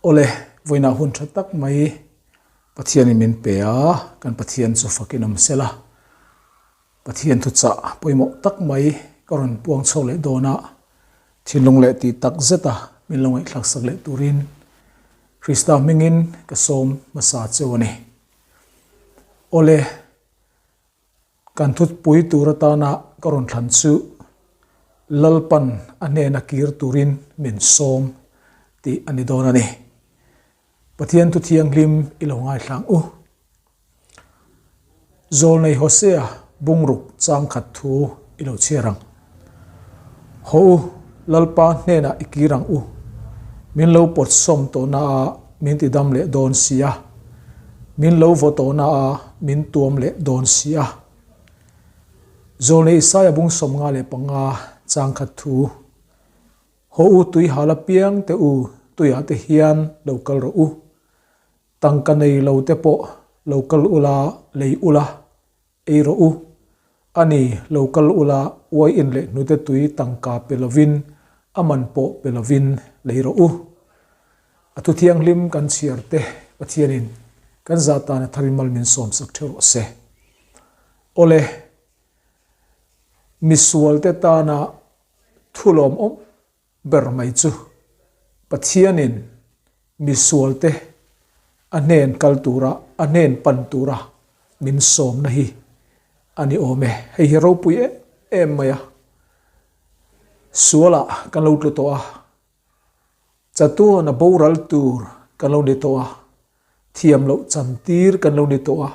Awle, vawiinah hun tha tak mai Pathianin min pe a, kan Pathian chu fakin awm sela. Pathian thuchah pawimawh tak mai ka rawn puang chhuak leh dawn a, thinlung leh tih tak zeta min lo ngaihthlak sak leh turin Krista hmingin ka sawm hmasa cheu a ni. Awle, Kan thutpui tur atana ka rawn thlan chu Lalpan a hnena kir turin min sawm tih a ni dawn a ni. Pathian thu thianghlim i lo ngaithlang u. Zawlnei Hosea bungruk chang khat thu i lo chhiar ang. Haw u, Lalpa hnenah i kir ang u. Min lo pawt sawm tawhna a min ti dam leh dawn si a. Min lo vaw tawhna a min tuam leh dawn si a. Zawlnei Isaia bung 55 chang khat thu. Haw u tui hal apiang te u, tuiah te hian lo kal rawh u. Tangka nei lo te pawh lo kal ula lei ula. Ei rawh u. A ni, lo kal ula, uaiin leh hnute tui tangka pe lovin, a man pawh pe lovin lei rawh u. A thu thianghlim kan chhiar te Pathianin kan zah tan a tharin mal min sawmsak theuh rawh se. Awle, misualte tana thu lawmawm ber mai chu Pathianin misualte a hnen kal tura, a hnen pan tura min sawmna hi a ni awm e. Hei hi ropui em em mai a. Sualah kan lo tlu tawh a, chatuana boral tur kan lo ni tawh a, thiam loh chantir kan lo ni tawh a,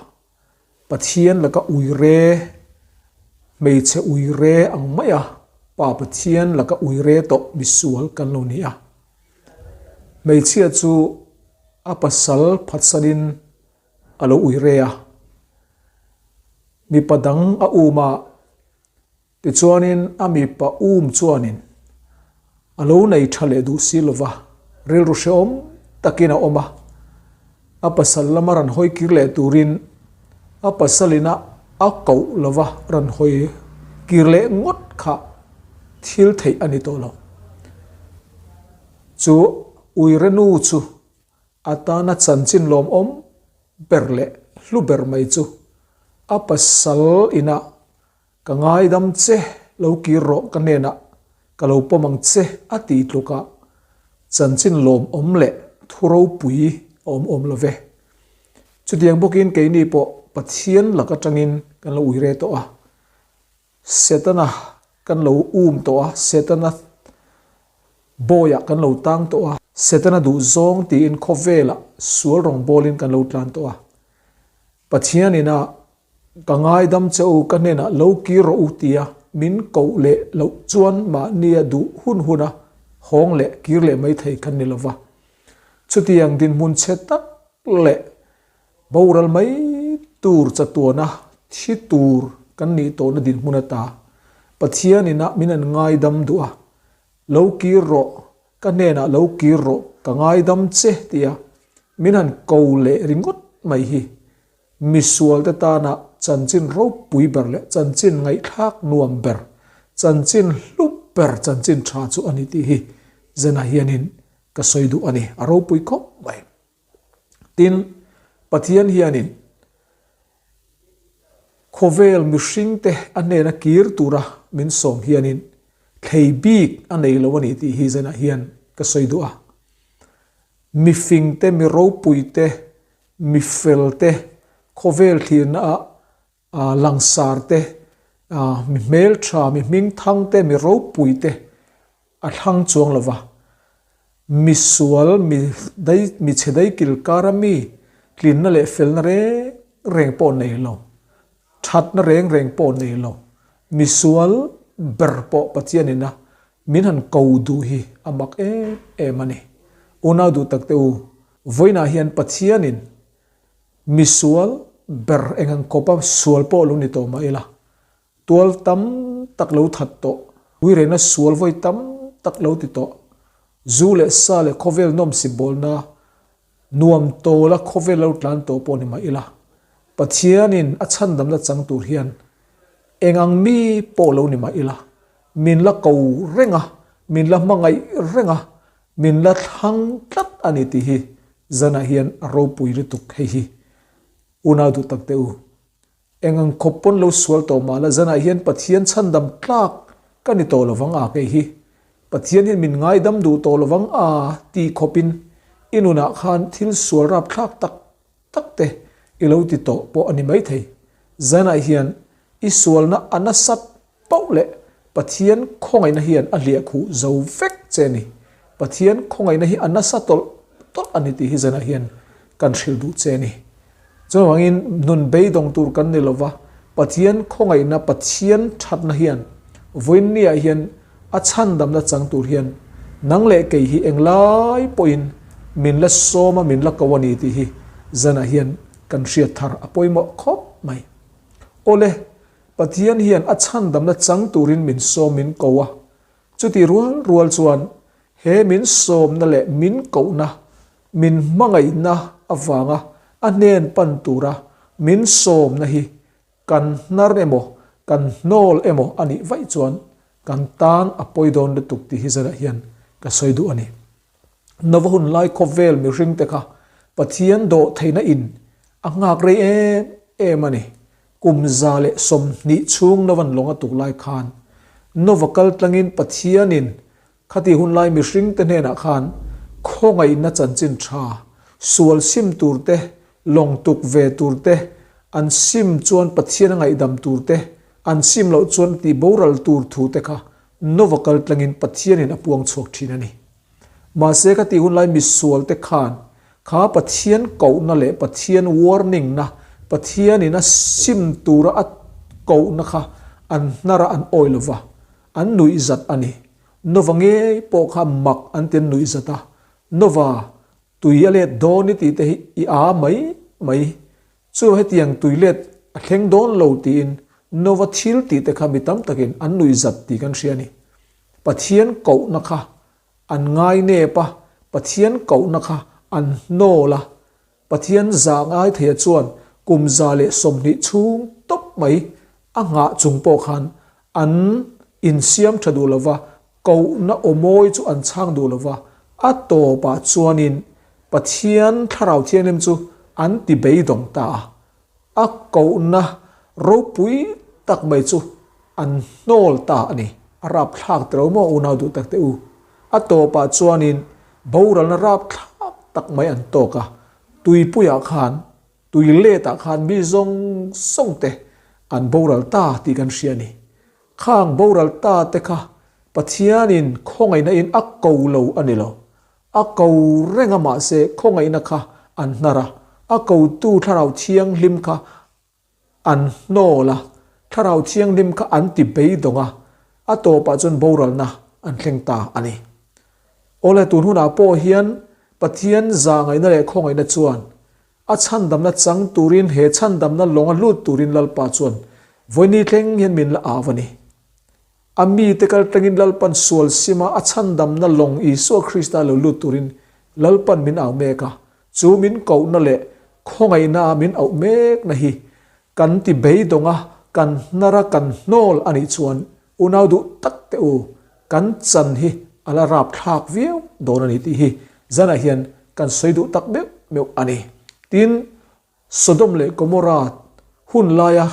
Pathian laka uire, hmeichhe uire ang mai a, Pa Pathian laka uire tawh misual kan lo ni a. Hmeichhia chu a pasal phatsanin a lo uire a, mipa dang a um a, Tichuanin a mipa um chuanin a lo nei tha leh duh si lova, rilru hrehawm takin a awm a. A pasal lama rawn hawi kir leh turin a pasalina a koh lova rawn hawi kir leh ngawt kha thil theih a ni tawh lo. Chu uirenu chu a tana chanchin lawmawm ber leh hlu ber mai chu a pasal inah Ka ngaidam che, lo kir rawh ka hnenah ka lo pawm ang che a ti tlukah chanchin lawmawm leh thu ropui a awm awm lo ve. Chutiang bawkin keini pawh Pathian lak atangin kan lo uire tawh a, Setana kan lo um tawh a, Setana bawiah kan lo tang tawh a, Setana duhzawng tiin khawvelah sual rawngbawlin kan lo tlan tawh a, Pathianina Ka ngaidam che u, ka hnenah lo kir rawh u tia min koh leh loh chuan mahnia duh hun huna hawng leh kir leh mai thei kan ni lo va. Chutiang dinhmun chhe tak leh boral mai tur chatuana thi tur kan nih tawhna dinhmun ata Pathian inah min an ngaidam duh a, lo kir rawh, ka hnenah lo kir rawh, ka ngaidam che tia min han ko leh ringawt mai hi Misualte tana chanchin ropui ber leh chanchin ngaihthlak nuam ber, chanchin hlu ber chanchin tha chu a ni tih hi Zena hianin ka sawi duh a ni, a ropui khawp mai. Tin, Pathian hianin khawvel mihringte a hnena kir tura min sawm hianin thlei bik a nei lo a ni tih hi Zena hian ka sawi duh a. Mifingte, mi ropuite, Mi fel te, khawvel thlirna ah langsar te, mi hmeltha, mi hmingthang te, mi ropui te a thlang chuang lo va. Mi sual, mi dai, mi chhe dai kil kara mi tlinna leh felna reng reng pawh nei lo, thatna reng reng pawh nei lo, mi sual ber pawh Pathianin a min han ko duh hi a mak em em a ni. Unau duh tak te u, Vawiinah hian Pathianin misual ber eng ang kawpa sual pawh lo ni tawh mah ila, tual tam tak lo that tawh, uirehna sual vawi tam tak lo ti tawh, zu leh sa leh khawvel nawmsi bawlna nuam tawla khawvel lo tlan tawh pawh ni mah ila, Pathianin a chhandamna chang tur hian eng ang mi pawh lo ni mah ila, min la ko reng a, min la hmangaih reng a. Min la thlang tlat a ni tih hi zanah hian a ropui lutuk hei hi. Unau duh tak teh u. Eng ang khawp pawn lo sual tawh mah la zanah hian Pathian chhandam tlak ka ni tawh lovang a kei hi. Pathian hian min ngaidam duh tawh lovang a tih khawpin i nunah khan thil sual rapthlak tak tak te i lo ti tawh pawh a ni maithei. Zanah hian i sualna a nasat Pauh leh Pathian khawngaihna hian a hliah khuh zo vek che a ni. Pathian khawngaihna hi a nasa tawlh tawlh a ni tih hi zanah hian kan hrilh duh che a ni. Chuvangin nun beidawng tur kan ni lova, Pathian khawngaihna, Pathian thatna hian vawiinniah hian a chhandamna chang tur hian nang leh kei hi englai pawhin min la sawm a, min la ko a ni tih hi zanah hian kan hriat thar a pawimawh khawp mai. Awle, Pathian hian a chhandamna chang turin min sawm min ko a, chuti rual rual chuan he min sawmna leh min kohna, min hmangaihna avanga a hnen pan tura min sawmna hi kan hnar emaw, kan hnawl emaw a nih vaih chuan kan tan a pawi dawn lutuk tih hi zanah hian ka sawi duh a ni. Nova hun lai khawvel mihringte kha Pathian dawh theihna in a nghak rei em em a ni. Kum 120 chhung Nova'n lawng a tuk lai khan Nova kal tlangin Pathianin khati hun lai mihringte hnenah khan khawngaihna chanchin tha, sual sim tur te, lawng tuk ve tur te, an sim chuan Pathian a ngaihdam tur te, an sim loh chuan tih boral tur thu te kha Nova kal tlangin Pathianin a puang chhuak thin a ni. Mahse ka tih hun lai misualte khan kha Pathian kohna leh Pathian warning na, Pathianin a sim tura a kohna kha an hnar a an awi lova, an nuih zat a ni. Nova ngei pawh kha mak an ti an nuih zat a, Nova, tui a let dawn i tih te hi i a mai mai. Chu hetiang tui let a thleng dawn lo tiin Nova thil tih te kha mi tam takin an nuih zat tih kan hria a ni. Pathian kohna kha an ngai nep a, Pathian kohna kha an hnawl a. Pathian zah ngai theia chuan kum 120 chhung tawp mai a nghah chung pawh khan an insiam tha duh lova, kohna aw mawi chu an chhang duh lova, a tawpah chuanin Pathian Thlarau Thianghlim chu an ti beidawng ta a. A kohna ropui tak mai chu an hnawl ta a ni. A rapthlak tilo maw unau duh tak teh u. A tawpah chuanin boralna rapthlak tak mai an tawk a, tuipuiah khan, tui letah khan mi zawng zawng te an boral ta tih kan hria a ni. Khang boral ta te kha Pathianin khawngaihna in a ko lo a ni lo. A ko reng a mahse khawngaihna kha an hnar a, a kotu Thlarau Thianghlim kha an hnawl a, Thlarau Thianghlim kha an ti beidawng a, a tawpah chuan boralna an thleng ta a ni. Awle tun hunah pawh hian Pathian zahngaihna leh khawngaihna chuan a chhandamna chang turin he chhandamna lawnga lut turin Lalpa chuan vawini thleng hian min la au a ni. A mite kal tangin Lalpan sual sima a chhandamna lawng Isua Krista lo lut turin Lalpan min au mek a, chu min kohna leh khawngaihna a min auh mekna hi kan ti beidawng a, kan hnar a, kan hnawl a nih chuan unau duh tak teh u, kan chan hi a la rapthlak viau dawn a ni tih hi zanah hian kan sawi duh tak meuh meuh a ni. Tin, Sodom leh Gomorrah hun laia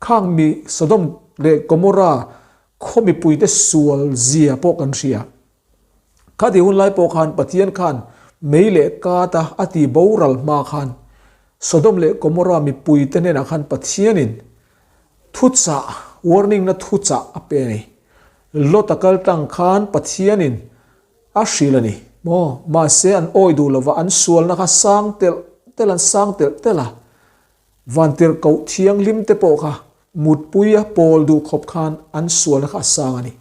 Khang mi Sodom leh Gomorrah khaw mipuite sual zia pawh kan hria. Khati hun lai pawh khan Pathian khan mei leh kata a ti boral hma khan Sodom leh Gomorrah mipuite hnenah khan Pathianin thuchah, warning na thuchah a pe a ni. Lot-a kal tlang khan Pathianin a hrilh a ni maw? Mahse an awi duh lova an sualna kha sang telh telh an sang telh telh a. Vantirhkoh thianghlim te pawh kha mutpui a pawl duh khawp khan an sualna kha a sang a ni.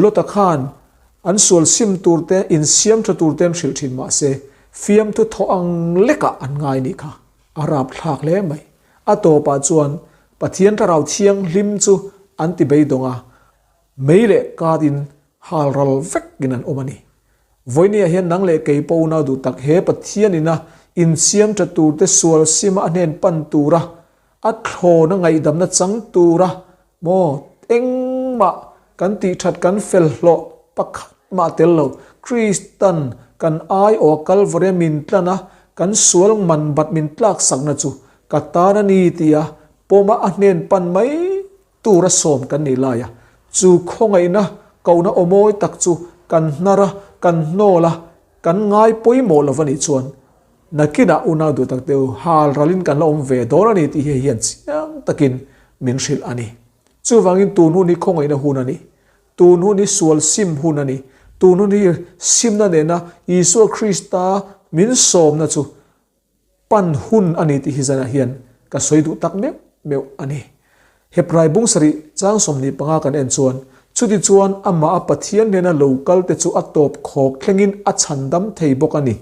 Lota khan an sual sim tur te, insiam tha tur te an hrilh thin mah se, fiamthu thaw ang lekah an ngai nih kha a rapthlak hle mai. A tawpah chuan Pathian Thlarau Thianghlim chu an ti beidawng a, mei leh kat in hal ral vek in an awm a ni. Vawinia hian nang leh kei pawh unau duh tak he Pathian ina insiam tha tur te sual sima a hnen pan tura a thlawna ngaihdamna chang tura maw engmah kan tih that kan fel hlawh pakhat. mah tel lo, Kristan kan aiawha Kalvaria min tlan a, kan sual man bat min tlaksakna chu ka tan a ni tia pawma a hnen pan mai tura sawm kan nih lai a, chu khawngaihna kohna aw mawi tak chu kan hnar a, kan hnawl a, kan ngai pawimawh lo va nih chuan nakinah unau duh tak deuh hal ralin kan la awm ve dawn a ni tih hi hei hian chiang takin min hrilh a ni. Chuvangin tun hun hi khawngaihna hun a ni. Tun hun hi sual sim hun a ni. Tun hun hi simna nena Isua Krista min sawmna chu Pan hun a ni tih hi zanah hian ka sawi duh tak meuh meuh a ni. Hebrai bung sarih chang 25 kan en chuan, chuti chuan amah a Pathian hnena lo kal te chu a tawp khawk thlengin a chhandam thei bawk a ni.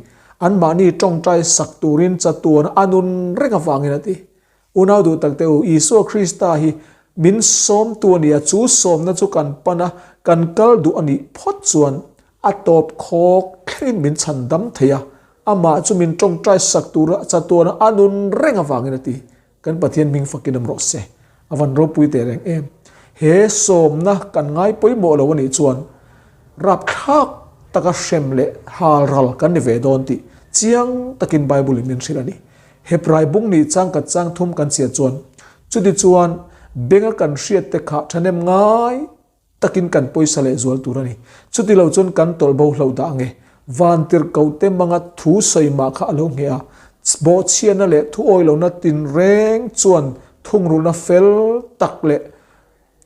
Anmahni tawngtai sak turin chatuan a nun reng avangin a ti. Unau duh tak te u, Isua Krista hi min sawmtu a ni a, chu sawmna chu kan pan a, kan kal duh a nih phawt chuan a tawp khawk thlengin min chhan dam thei a, amah chu min tawngtai sak tura chatuana a nun reng avangin a ti. Kan Pathian hming fakin awm rawh se. A van ropui teh reng em. He sawmna kan ngai pawimawh lo a nih chuan rapthlak taka hrem leh halral kan ni ve dawn tih chiang takin Bible in min hrilh a ni. Hebrai bung nih chang kat chang thum kan chhiat chuan chuti chuan benga kan hriat te kha thahnem ngai takin kan pawisa leh zual tur a ni. Chuti lo chuan kan tawlh bo hloh dah ange. Vantirhkoh te manga thu sawi mah kha a lo ngheh a, bawhchhiatna leh thu awilohna tinreng chuan thungrulhna fel tak leh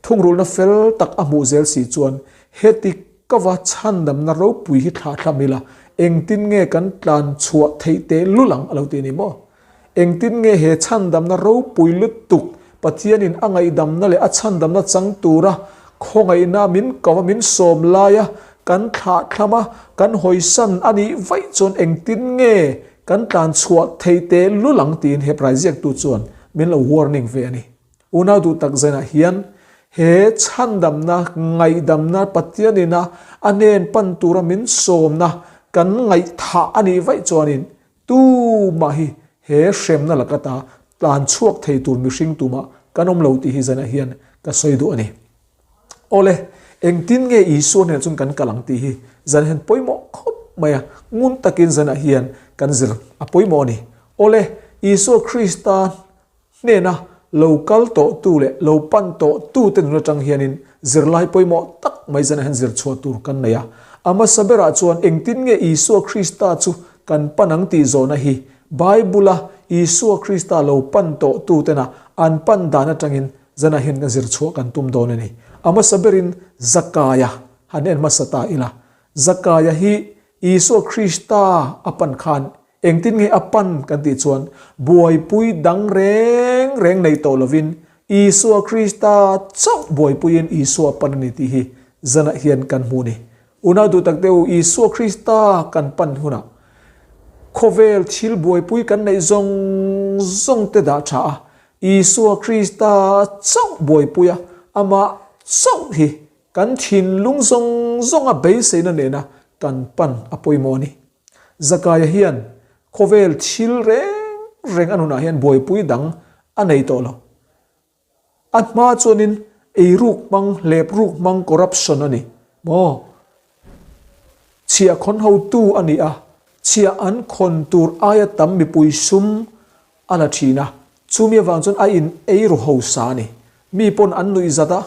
Thungrulhna fel tak a hmuh zel si chuan heti ka va chhandamna ropui hi thlah thlam ila, engtin nge kan tlan chhuah theih teh lul ang a lo ti a ni maw? Engtin nge he chhandamna ropui lutuk Pathianin a ngaihdamna leh a chhandamna chang tura khawngaihna min ko a min sawm laia kan thlah thlam a kan hawisan a nih vaih chuan engtin nge kan tlan chhuah theih teh lul ang tiin Hebrai ziaktu chuan min lo warning ve a ni. Unau duh tak zainah hian he chhandamna, ngaihdamna Pathianina a hnen pan tura min sawmna kan ngaihthah a nih vaih chuanin tumah hi he hremna laka ta tlan chhuak thei tur mihring tumah kan awm lo tih hi zainah hian ka sawi duh a ni. Awle, engtin nge Isua hnenah chuan kan kal ang tih hi zanah hian pawimawh khawp mai a, ngun takin zanah hian kan zir a pawimawh a ni. Awle, Isua Krista Hnena lo kal tawhtu leh lo pan tawhtute nun atang hianin zirlai pawimawh tak mai zanah hian zir chhuah tur kan nei a. A hmasa berah chuan engtin nge Isua Krista chu kan pan ang tih zawhna hi Bible-a Isua Krista lo pan tawhtutena an pan dan atangin zanah hian kan zir chhuah kan tum dawn a ni. A hmasa berin Zakaia han en hmasa ta ila. Zakaia hi Isua Krista a pan khan Engtin nge a pan kan tih chuan buaipui dang reng reng nei tawh lovin Isua Krista chauh buaipuiin Isua a pan a ni tih hi zanah hian kan hmu ni. Unau duh tak deuh Isua Krista kan pan hunah khawvel thil buaipui kan neih zawng zawng te dah tha a, Isua Krista chauh buaipui a, amah chauh hi kan thinlung zawng zawnga beiseina nena kan pan a pawimawh a ni. Zakaia hian khawvel thil reng reng a nunah hian buaipui dang a nei tawh lo. A hma chuanin eiruk hmang, hlepruk hmang corruption a ni maw? Chhiah khawn hotu a ni a, chhiah an khawn tur aia tam mipui sum a la thin a, chumi avang chuan a in eiru hausa a ni. Mi pawn an nuih zat a,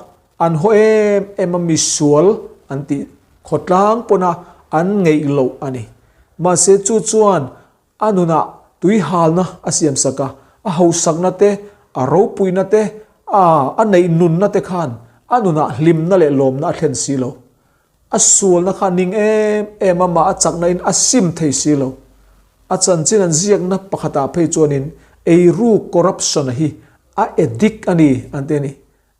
an haw em em a misual an tih khawtlang pawn a an ngeih loh a ni. Mahse chu chuan a nunah tui halna a siam sak a, a hausakna te, a ropuina te, a a neih nunna te khan a nunah hlimna leh lawmna a thlen si lo. A sualna kha ning em em a, mah a chakna in a sim thei si lo. A chanchin an ziakna pakhatah phei chuanin eiru corruption a hi a addict a ni an ti a ni.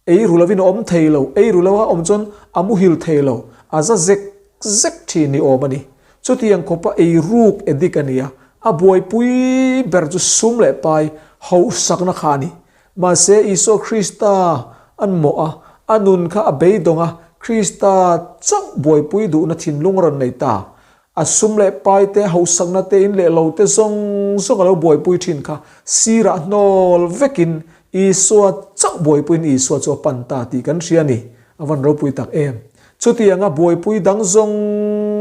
Eiru lovin a awm thei lo, eiru lo a awm chuan a muhil thei lo, a za zek zek thin ni awm a ni. Chutiang khawpa eiruk addict a ni a, a buaipui ber chu sum leh pai hauhsakna kha a ni. Mahse, Isua Krista an mawh a, a nun kha a beidawng a, Krista chauh buaipui duhna thinlung a rawn nei ta. A sum leh pai te, hausakna te, in leh lo te zawng zawng a lo buaipui thin kha sirah hnawl vekin Isua chauh buaipuiin Isua chu a pan ta tih kan hria a ni. A van ropui tak em! Chutianga buaipui dang zawng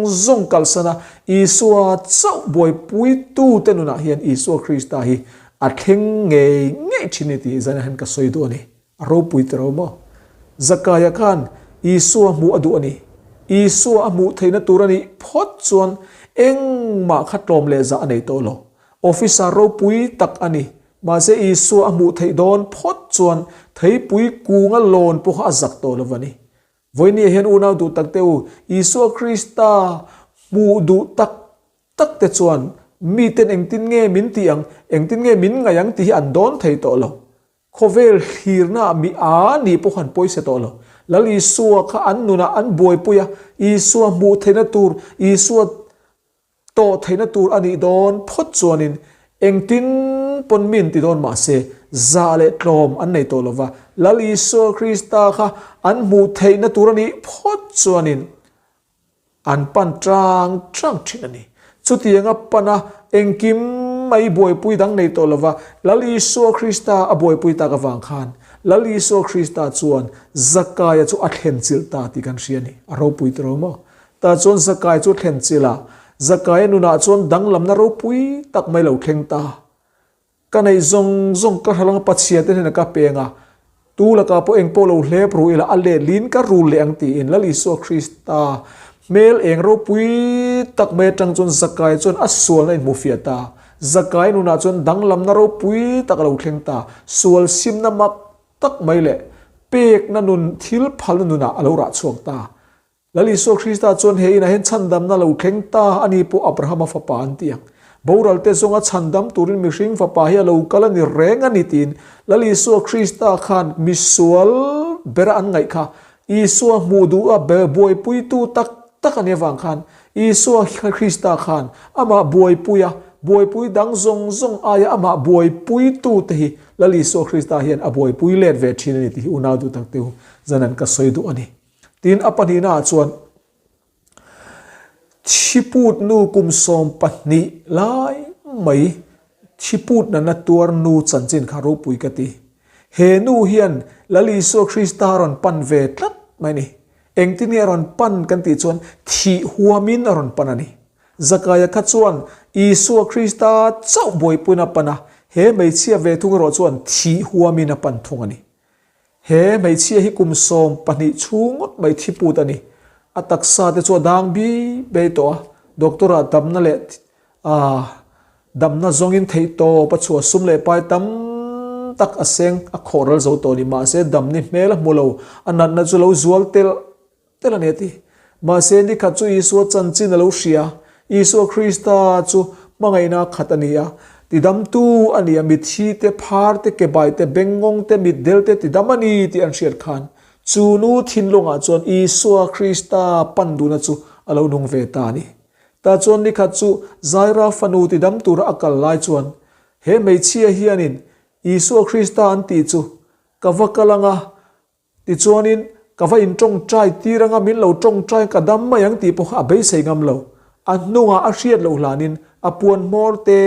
zawng kalsana Isua chauh buaipuitute nunah hian Isua Krista hi a thleng ngei ngei thin ni tih zan hian ka sawi duh a ni. A ropui ta ro maw? Zakaia khan Isua hmuh a duh a ni. Isua a hmuh theihna tur a nih phawt chuan engmah kha tlawm leh zah a nei tawh lo. Officer ropui tak a ni. Mahse Isua a hmuh theih dawn phawt chuan theipui kunga lawn pawh kha a zak tawh lo va ni. Vawinia hian unau duh tak te u, Isua Krista hmuh duh tak tak te chuan miten engtin nge min tih ang, engtin nge min ngaih ang tih hi an dawn thei tawh lo. Khawvel thlirnaah mi a nih pawh khan pawisa tawh lo. Lal Isua kha an nunah an buaipui a, Isua hmuh theihna tur, Isua tawh theihna tur a nih dawn phawt chuanin engtin pawn min ti dawn mah se zah leh tlawm an nei tawh lo va. Lal Isua Krista kha an hmuh theihna tur a nih phawt chuanin An pan tang tang thin a ni. Chutianga pana engkim mai buaipui dang nei tawh lova Lal Isua Krista a buaipui tak avang khan Lal Isua Krista chuan Zakaia chu a thlen chilh ta tih kan hria a ni. A ropui ta ro maw? Tah chuan Zakaia chu a thlen chilh a, Zakaia nunah chuan danglamna ropui tak mai lo thleng ta. Ka neih zawng zawng ka hral anga Pathian te hnenah ka peng a, tu lakah pawh eng pawh lo hlep ru ila a letlin ka rul leh ang tiin Lal Isua Krista hmel eng ropui tak mai atang chuan Zakai chuan a sualna in hmuhfiah ta. Zakai nunah chuan danglamna ropui tak a lo thleng ta. Sual simna mak tak mai leh pekna nun thil phalna nunah a lo rah chhuak ta. Lal Isua Krista chuan he inah hian chhandamna lo thleng ta a ni pawh Abrahama fapa an ti ang. Boralte zawnga chhandam turin mihring fapa hi a lo kal a ni reng a ni tiin Lal Isua Krista khan misual bera an ngaih kha Isua hmuh duh a buaipuitu tak tak a nih avang khan Isua Krista khan amah buaipui a, buaipui dang zawng zawng aia amah buaipuitu te hi Lal Isua Krista hian a buaipui let ve thin a ni tih hi unau duh tak te u zan an ka sawi duh a ni. Tin, a pahnihnaah chuan Thiput nu kum 12 lai mai Thiput nana tuar nu chanchin kha ropui ka ti. He nu hian Lal Isua Krista a rawn pan ve tlat mai a ni. Engtin nge a rawn pan kan tih chuan thih huamin a rawn pan a ni. Zakaia kha chuan Isua Krista chauh buaipuiin a pan a, he hmeichhia ve thung erawh chuan thih huamin a pan thung a ni. He hmeichhia hi kum 12 chhung ngawt mai thi put a ni. A taksa te chu a dang bi bei tawh a, doctor ah damna leh ah damna zawngin theih tawp a chhuah sum leh pai tam tak a seng a khawh ral zo tawh a ni. Mahse damni hmel a hmu lo, a natna chu lo zual telh Tel a ni a ti. Mahse, nikhat chu Isua chanchin a lo hria. Isua Krista chu hmangaihna khat a ni a, tidamtu a ni a, mitthi te, phar te, kebai te, bengngawng te, mitdel te tidam a ni tih an hriat khan, chu nu thinlungah chuan Isua Krista pan duhna chu a lo nung ve ta a ni. Tah chuan nikhat chu Zaira fanu tidam tura a kal lai chuan, he hmeichhia hianin Isua Krista an tih chu ka va kal anga, Tichuanin, ka va inṭawngṭai tir anga min lo ṭawngṭai ka dam mai ang tih pawh kha a beisei ngam lo. A hnungah a hriat loh hlanin a puan hmawr te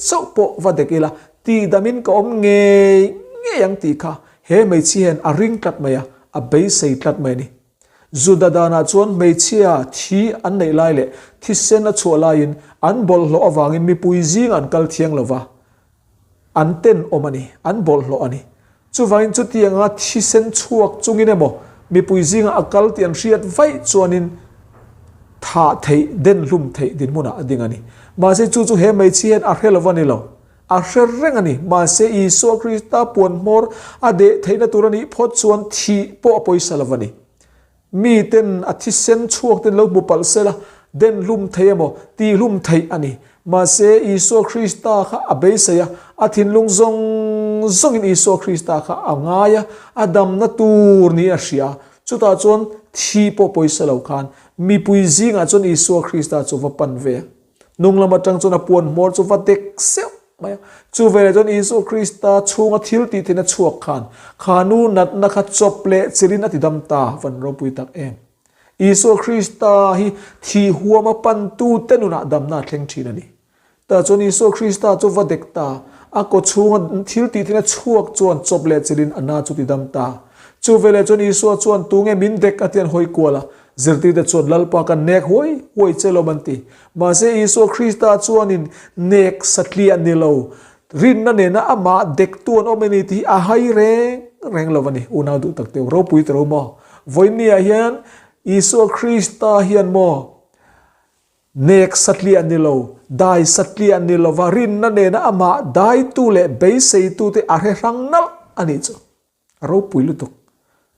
chauh pawh va dek ila, tihdamin ka awm ngei ngei ang tih kha he hmeichhia hian a ring tlat mai a, a beisei tlat mai a ni. Juda danah chuan hmeichhia thi an neih lai leh thisen a chhuah laiin an bawlhhlawh avangin mipui zingah an kal thiang lo va, An tenawm a ni, an bawlhhlawh a ni. Chuvangin chutianga thisen chhuak chungin emaw mipui zingah a kal tih an hriat vaih chuanin thah theih, den hlum theih dinhmunah a ding a ni. Mahse chu chu he hmeichhia hian a hre lo va ni lo, a hre reng a ni. Mahse Isua Krista puan hmawr a deh theihna tur a nih phawt chuan thih pawh a pawisa lo va ni. Miten a thisen chhuak ten lo hmu palh sela, den hlum thei emaw, tih hlum theih a ni. Mahse, Isua Krista kha a beisei a, a thinlung zawng zawngin Isua Krista kha a ngai a, a damna tur niin a hria a. Chutah chuan thi pawh pawisa lo khan mipui zingah chuan Isua Krista chu va pan ve a. Hnung lam atang chuan a puan hmawr chu va dek seuh mai a. Chu veleh chuan Isua Krista chhunga thil tih theihna chhuak khan kha nu natna kha chawp leh chilhin a ti dam ta van ropui tak em. Isua Krista hi thih huama pantu te nunah damna a thleng thin a ni. Tah chuan Isua Krista chu va dek ta, a kaw chhunga thil tih theihna chhuak chuan chawp leh chilhin a na chu ti dam ta. Chu veleh chuan Isua chuan tunge min dek a ti an hawi kual a. Zirtirte chuan Lalpa kan nek huai huai che lawm an ti. Mahse Isua Krista chuanin nek satliah ni lo, rinna nena amah dektu an awm a ni tih hi a hai reng reng lo a ni. Unau duh tak teu ropui ta ro maw? Vawinia hian Isua Krista hian maw nek satliah ni lo, dai satliah ni lova rinna nena amah daitu leh beiseitute a hre hrang nalh a nih chu. A ropui lutuk.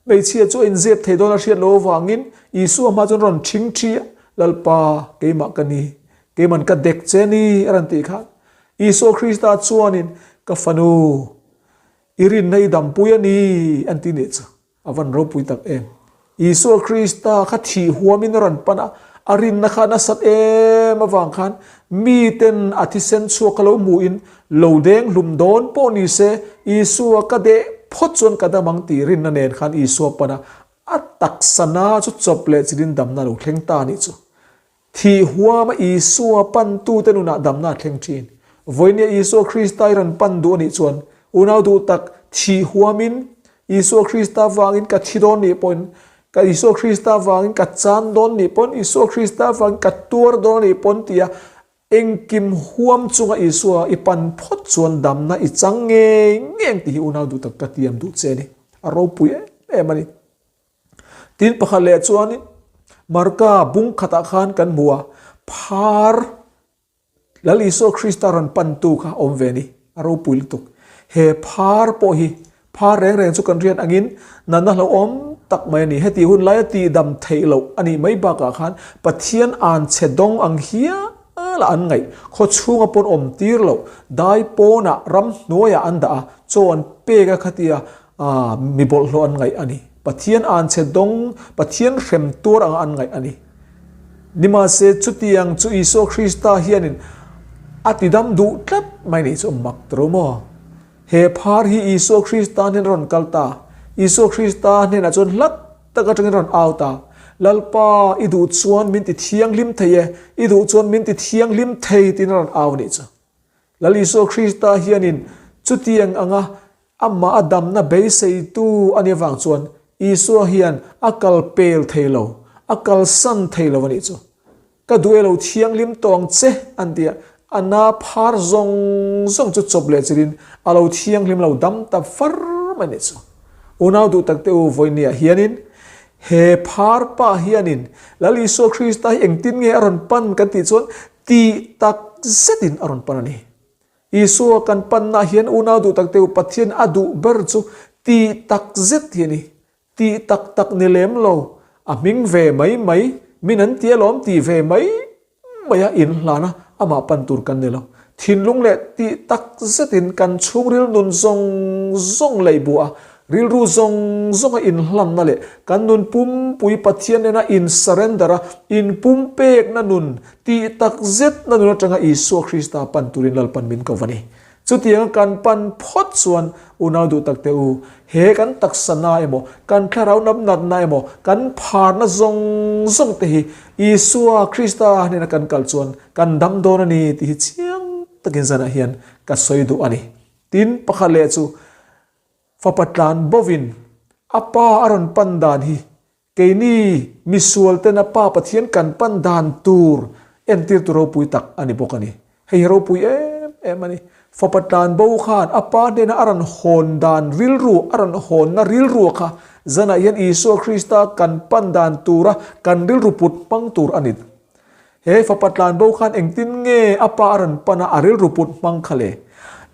Hmeichhia chu a inzep thei dawn a hriat loh avangin Isua hma chuan rawn ṭhing ṭhi a, Lalpa, keimah ka ni, keiman ka dek che ni, a rawn tih khan. Isua Krista chuanin, Ka fanu, i rinna i dampui a ni, an ti nih chu. A van ropui tak em! Isua Krista kha thih huamin a rawn pan a, a rinna kha nasat em avang khan miten a thisen chhuak kha lo hmuhin lo deng hlum dawn pawh ni se Isua ka deh phawt chuan ka dam ang tih rinna nen khan Isua pan a, a taksa na chu chawp leh chilin damna a lo thleng ta a nih chu. Thih huama Isua pantute nunah damna a thleng thin. Vawinia Isua Krista i rawn pan duh a nih chuan, unau duh tak, thih huamin Isua Krista vangin ka thi dawn nih pawhin, ka Isua Krista vangin ka chan dawn nih pawn, Isua Krista vangin ka tuar dawn a nih pawn tia engkim huam chunga Isua i pan phawt chuan damna i chang ngei ngei ang tih hi unau duh tak ka tiam duh che a ni. A ropui em em a ni. Tin pakhat leh chuanin Marka bung khatah khan kan hmu a, phar Lal Isua Krista rawn pantu kha awm ve ni, a ropui lutuk. He phar pawh hi phar reng reng chu kan riat angin natna hlauhawm tak mai a ni. Heti hun laia tihdam theih loh a nih mai bakah khan Pathian an che dawng ang hial a an ngaih. Khaw chhunga pawn awm tir loh, dai pawnah ramhnuaiah an dah a, chaw an pek a khatia A, mi bawlhhlawh an ngaih a ni. Pathian anchhe dawng, Pathian hrem tuar anga an ngaih a ni. Nimahse, chutiang chu Isua Krista hianin a tidam duh tlat mai nih chu mak ta ro maw? He phar hi Isua Krista hnena rawn kal ta. Isua Krista hnenah chuan hlat tak atangin rawn au ta. Lalpa, i duh chuan min ti thianghlim thei e, i duh chuan min ti thianghlim thei tiin a rawn au nih chu. Lal Isua Krista hianin chutiang anga amah a damna beiseitu a nih avang chuan Isua hian a kal pel thei lo, a kalsan thei lo a nih chu. Ka duh e lo thianghlim tawh ang che an ti a, a na phar zawng zawng chu chawp leh chirin a lo thianghlim lo dam ta far mai a nih chu. Unau duh takte u vawinia hianin he phar pa hianin Lal Isua Krista hi engtin nge a rawn pan kan tih chuan Tih tak zetin a rawn pan a ni. Isua kan panna hian unau duh tak teu Pathian a duh ber chu tih tak zet hi a ni. Tih tak tak ni lem lo, a hming ve mai mai, min an ti alawm tih ve mai mai a inhlan a, amah pan tur kan ni lo. Thinlung leh tih tak zetin kan chhungril nun zawng zawng leihbu a, Rilru zawng zawnga inhlanna leh kan nun pumpui Pathian nena in surrender a, inpumpekna nun, tih tak zetna nun atanga Isua Krista pan turin Lalpan min ko va ni. Chutianga kan pan phawt chuan unau duh takte u, he kan taksa na emaw, kan thlarau namnatna emaw, kan pharna zawng zawng te hi Isua Krista hnena kan kal chuan kan dam dawn a ni tih hi chiang takin zanah hian ka sawi duh a ni. Tin, pakhat leh chu Fapa tlan bovin a pa a rawn pan dan hi keini misual ten a Pa Pathian kan pan dan tur entirtu ropui tak a ni bawk a ni. Hei hi ropui em em a ni. Fapa tlan bo khan a pa hnena a rawn hawn dan rilru, a rawn hawnna rilrua kha zanah hian Isua Krista kan pan dan tura kan rilru put hmang tur a ni. He fapa tlanbo khan engtin nge a pa a rawn pan a, a rilru put hmang kha le?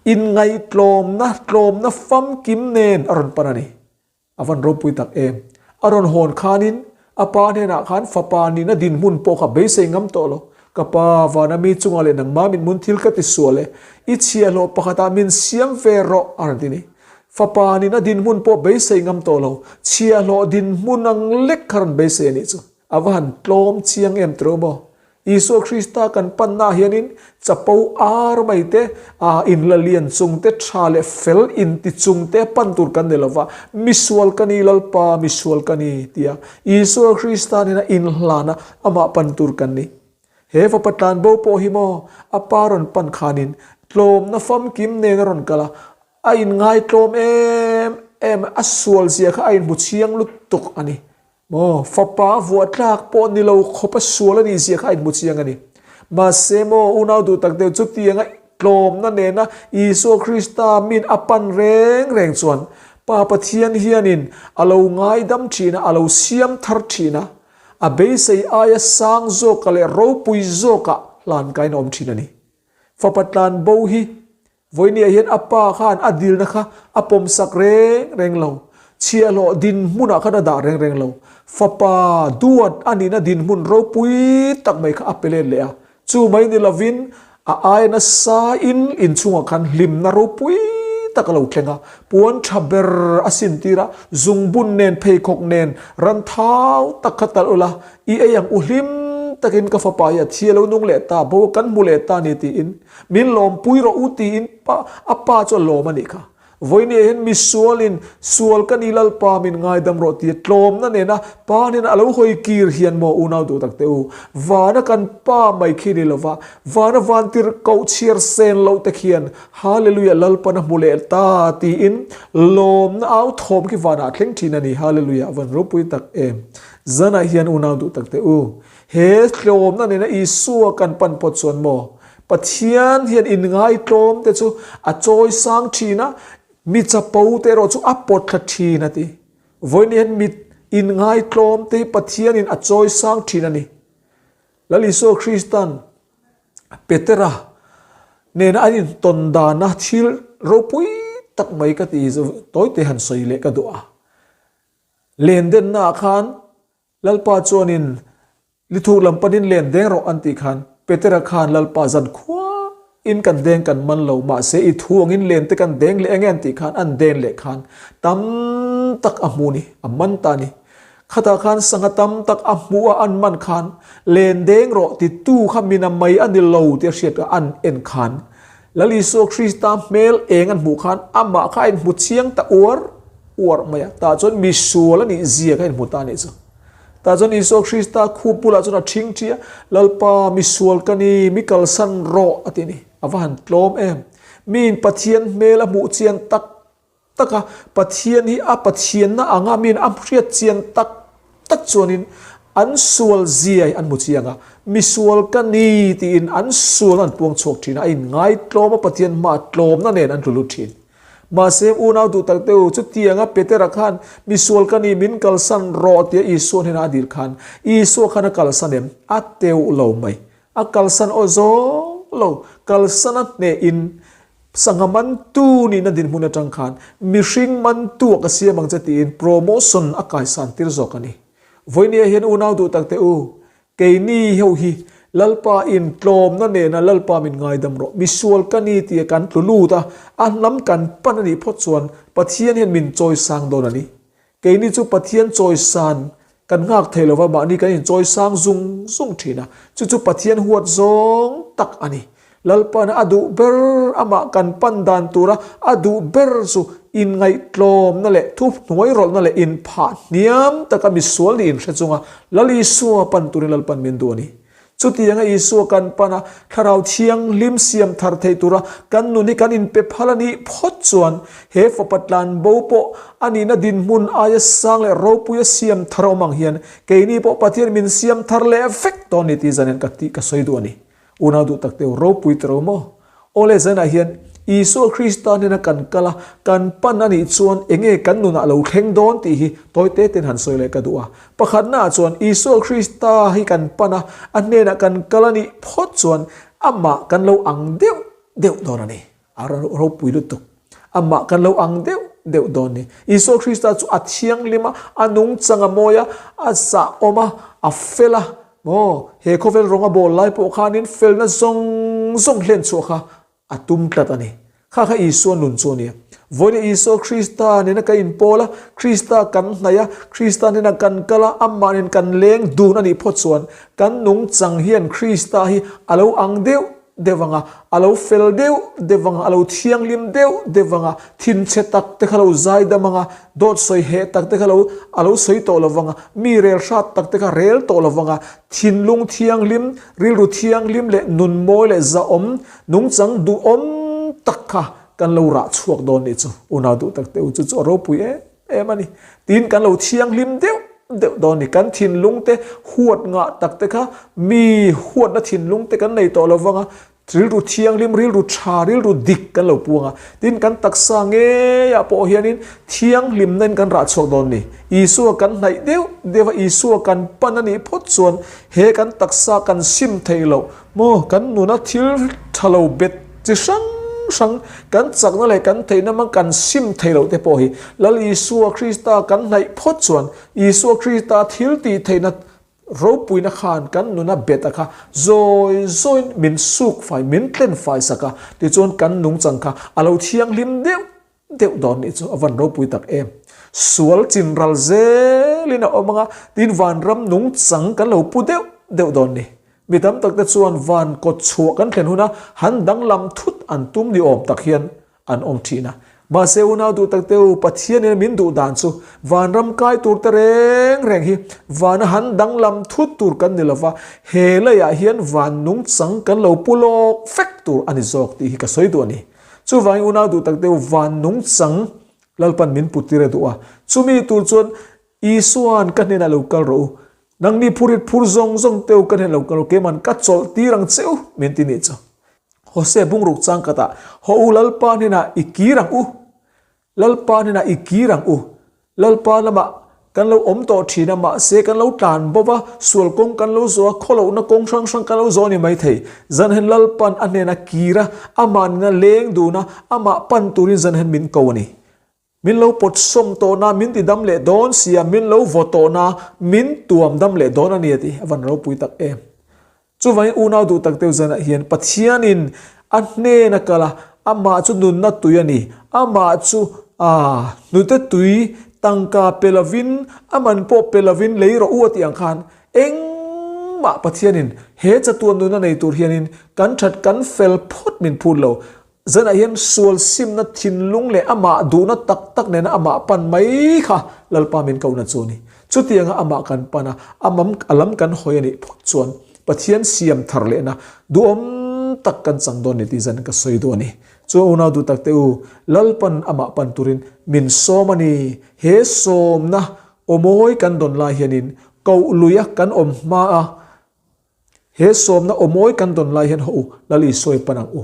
Inngaihtlawmna, tlawmna famkim nen a rawn pan a ni. A van ropui tak em. A rawn hawn khanin a pa hnenah khan fapa nihna dinhmun pawh kha beisei ngam tawh lo. Ka pa, vana mi chungah leh nangmah mithmun thil ka ti sual e, i chhiahhlawh pakhatah min siam ve rawh a rawn ti ni. Fapa nihna dinhmun pawh beisei ngam tawh lo, chhiahhlawh dinhmun ang lek kha rawn beisei a nih chu. A va han tlawm chiang em tiro maw? Isua Krista kan panna ah hianin chapo ar mai te, aa inla lian chung te, tha leh fel inti chung te pan tur kan ni lova, misual ka ni Lalpa, misual ka ni tia Isua Krista nena inhlana amah pan tur kan ni. He fapa tlanbo pawh hi maw a pa rawn pan khanin tlawmna famkim nen a rawn kal a, a inngai tlawm em em a, a sual zia kha a inhmu chiang lutuk a ni. Maw, fapa vuah tlak pawh ni lo khawpa sual a nih zia kha a inhmu chiang a ni. Mahse maw, unau duh tak deuh chutianga tlawmna nena Isua Krista min a pan reng reng chuan Pa Pathian hianin a lo ngaidam thin a, a lo siam thar thin a, a beisei aia sang zawkah leh ropui zawkah hlankain a awm thin a ni. Fapa tlan bo hi Vawinia hian a pa khan a dilna kha a pawmsak reng reng lo. Chhiahhlawh dinhmunah khan a dah reng reng lo. Fapa duat a nihna dinhmun ropui tak mai kha a pe let leh a. Chu mai ni lovin a aia nasain inchhungah khan hlimna ropui tak a lo thleng a. Puan tha ber a sintir a, zungbun nen pheikhawk nen ran thau tak kha talh ula, I ei ang u hlim takin ka fapa hi a thi a lo nung leh ta, bo kan hmu leh ta ni tiin min lawmpui rawh u tiin pa a pa chu a lawm a nih kha. Vawinia hian misualin sual ka ni Lalpa min ngaidam rawh tia tlawmna nena pa hnena a lo hawi kir hian maw unau duh tak teh u, vana kan pa mai khi ni lova vana vantir koh chhiar sen loh te khian Hallelujah Lalpan a hmu leh ta tiin lawmna au thawm khi vanah a thleng thin a ni Hallelujah a van ropui tak em. Zanah hian unau duh tak teh u, he tlawmna nena Isua kan pan pawt chuan maw, Pathian hian inngaitlawm te chu a chawi sang thin a, mi chapo te erawh chu a pawt thla thin a ti. Vawiin hian mi inngaitlawm te hi Pathianin a chawi sang thin a ni. Lal Isua Kristan Petera nena an intawn dana thil ropui tak mai ka ti tawite han sawi leh ka duh a. Len dennaah khan Lalpa chuanin Lithuk lam panin len deng rawh an tih khan Petera khan Lalpa zan khuain kan deng kan man lo mahse i thu angin len te kan deng leh enge an tih khan an den leh khan tam tak a hmu ni a man ta ni. Khatah khan sangha tam tak a hmuh a an man khan len deng rawh ti tu kha mina mai a ni lo tih a hriat a an en khan Lal Isua Krista hmel eng an hmuh khan amah kha a inhmu chiang ta uar uar mai a, tah chuan misual a nih zia kha a inhmu ta a nih chu. Tah chuan Isua Krista khup bulah chuan a ṭhingṭhi a, Lalpa, misual ka ni, mi kalsan rawh a ti a ni. A va han tlawm em! Miin Pathian hmel a hmuh chian tak tak a, Pathian hi a Pathianna anga miin a hriat chian tak tak chuanin an sual ziai an hmu chiang a, misual ka ni tiin an sualna an puang chhuak thin a, a inngaitlawm a Pathian hmaah tlawmna nen an tlu lut thin. Mahse unau duh tak te u, chutianga Petera khan misual ka ni min kalsan rawh tia Isua hnenah a dil khan Isua khan a kalsan em? A teuh lo mai. A kalsan aw zawng lo, kalsan a hnehin Sangha mantu nihna dinhmun atang khan mihring mantu a ka siam ang che tiin promotion a kaisan tir zawk a ni. Vawinia hian unau duh tak teh u, keini ho hi Lalpa in tlawmna nena Lalpa min ngaidam rawh, misual ka ni tia kan tlu lut a, a hnam kan pan a nih phawt chuan Pathian hian min chawisang dawn a ni. Keini chu Pathian chawisan kan nghak thei lova mahni kan inchawisang zung zung thin a, chu chu Pathian huat zawng tak a ni. Lalpana a duh ber amah kan pan dan tura a duh ber chu inngaihtlawmna leh thuhnuai rawlhna leh inphah hniam taka misual nih inhre chunga Lal Isua pan turin Lalpan min duh a ni. Chutianga Isua kan pan a, Thlarau Thianghlim siam thar thei tura kan nun hi kan inpe phal a nih phawt chuan he fapa tlan bo pawh a nihna dinhmun aia sang leh ropuia siam thar awm ang hian keini pawh Pathian min siam thar leh vek dawn ni tih zanin ka tih ka sawi duh a ni. Unau duh tak teu ropui ta ro maw? Awle zanah hian Isua Krista hnena kan kal a, kan pan a nih chuan enge kan nunah lo thleng dawn tih hi tawi te ten han sawi leh ka duh a. Pakhatnaah chuan Isua Krista hi kan pan a, a hnenah kan kal a nih phawt chuan amah kan lo ang deuh deuh dawn a ni. A ropui lutuk. Amah kan lo ang deuh deuh dawn ni. Isua Krista chu a thianghlim a, a nungchang a mawi a, a zahawm a, a fel a. Maw, he khawvel rawng a bawl lai pawh khanin felna zawng zawng hlen chhuah kha a tum tlat a ni. Kha kha Isua nun chu a ni. Vawiin Isua Krista nena kan inpawl a, Krista kan hnaih a, Krista nena kan kal a, amah nen kan leng dun a nih phawt chuan kan nungchang hian Krista hi a lo ang deuh deuh ang a, a lo fel deuh deuh ang a, a lo thianghlim deuh deuh ang a, thinchhe tak te kha lo zaidam ang a, dawt sawi heh tak te kha lo a lo sawi tawh lo vang a, mi rel hrat tak te kha rel tawh lo vang a, thinlung thianghlim, rilru thianghlim leh nun mawi leh zahawm, nungchang duhawm tak kha kan lo rah chhuak dawn nih chu unau duh tak te u chu chu a ropui em em a ni. Tin kan lo thianghlim deuh. deuh dawn ni. Kan thinlung te huat ngah tak te kha mi huatna thinlung te kan nei tawh lo vang a, rilru thianghlim, rilru tha, rilru dik kan lo puang a. Tin, kan taksa ngeiah pawh hianin thianghlimna in kan rah chhuak dawn ni. Isua kan hnaih deuh deuh a, Isua kan pan a nih phawt chuan he kan taksa kan sim theih loh maw, kan nuna thil tha lo bet chi hrang hrang kan chakna leh kan theihna hmang kan sim theih loh te pawh hi Lal Isua Krista kan hnaih phawt chuan Isua Krista thil tih theihna ropuina khan kan nuna bet a kha zawi zawiin min suk fai, min tlen fai sak a, tichuan kan nungchang kha a lo thianghlim deuh deuh dawn nih chu a van ropui tak em. Sual chin ral zelin a awm anga tin vanram nungchang kan lo pu deuh deuh dawn ni. Mi tam tak te chuan van kawt chhuah kan thlen huna han danglam thut an tum ni awm tak hian an awm thin a. Mahse unau duh tak te u, Pathian in min duh dan chu vanram kai tur te reng reng hi vana han danglam thut tur kan ni lova, he leiah hian van nungchang kan lo pu lawk vek tur a ni zawk tih hi ka sawi duh a ni. Chuvangin unau duh tak deuh van nungchang Lalpan min put tir a duh a. Chumi tur chuan Isua'n ka hnenah lo kal rawh u. Nangni phurit phur zawng zawng teu ka hnenah lo kal rawh u, keiman ka chawlh tir ang che u, min ti nih chu. Hosea bungruk chang khatah, Haw u Lalpa hnenah i kir ang u. Lalpa hnenah i kir ang u. Lalpa lamah kan lo awm tawh thin a, mahse kan lo tlan bo va, sual kawng kan lo zawh a, khawlohna kawng hrang hrang kan lo zawh a ni maithei. Zanhen Lalpan a hnena kir a, amah nena leng dun a, amah pan turin zanhen min ko a ni. Min lo pawt sawm tawh na, min ti dam leh dawn si a, min lo vaw tawh na, min tuam dam leh dawn a ni a ti. A van ropui tak em. Chuvangin unau duh tak deuh zanah hian Pathianin a hnen a kal a, amah chu nunna tui a ni. Amah chu aa hnute tui tangka pe lovin, a man pawh pe lovin lei rawh u a tih ang khan engmah Pathianin he chatuan nunna nei tur hianin kan that kan fel phawt min phut lo. Zanah hian sual simna thinlung leh amah duhna tak tak nena amah pan mai kha Lalpa min kohna chu a ni. Chutianga amah kan pan a, amam a lam kan hawi a nih phawt chuan Pathian siam thar lehna duhawm tak kan chang dawn ni tih zan ka sawi duh a ni. Chuan unau duh takte u, Lalpan amah pan turin min sawm a ni. He sawmna awmawi kan dawn lai hianin koh luia kan awm hma a, He sawmna awmawi kan dawn lai hian haw u, Lal Isua i pan ang u.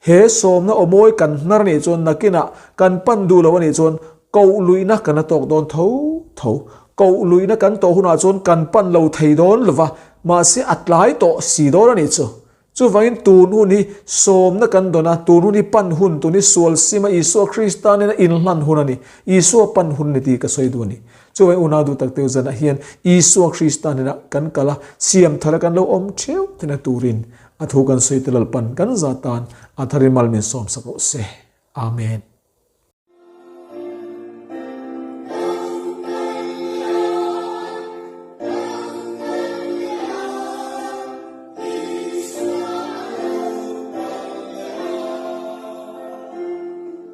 He sawmna awmawi kan hnar anih chuan nakinah kan pan duh lo anih chuan koh luihna kan la tawk dawn tho tho. Koh luihna kan tawh hunah chuan kan pan lo thei dawn lova, mahse a tlai tawh si dawn anih chu. Chuvangin tun hun hi sawmna kan dawn a, tun hun hi pan hun, tun hi sual sima Isua Krista nena inhlan hun a ni. Isua pan hun a ni tih ka sawi duh a ni. Chuvangin unau duh tak teu zanah hian Isua Krista nena kan kal a, siam thara kan lo awm theuh theihna turin a thu kan sawi te Lalpan kan za tan a tharin mal min sawmsak rawh se. Amen.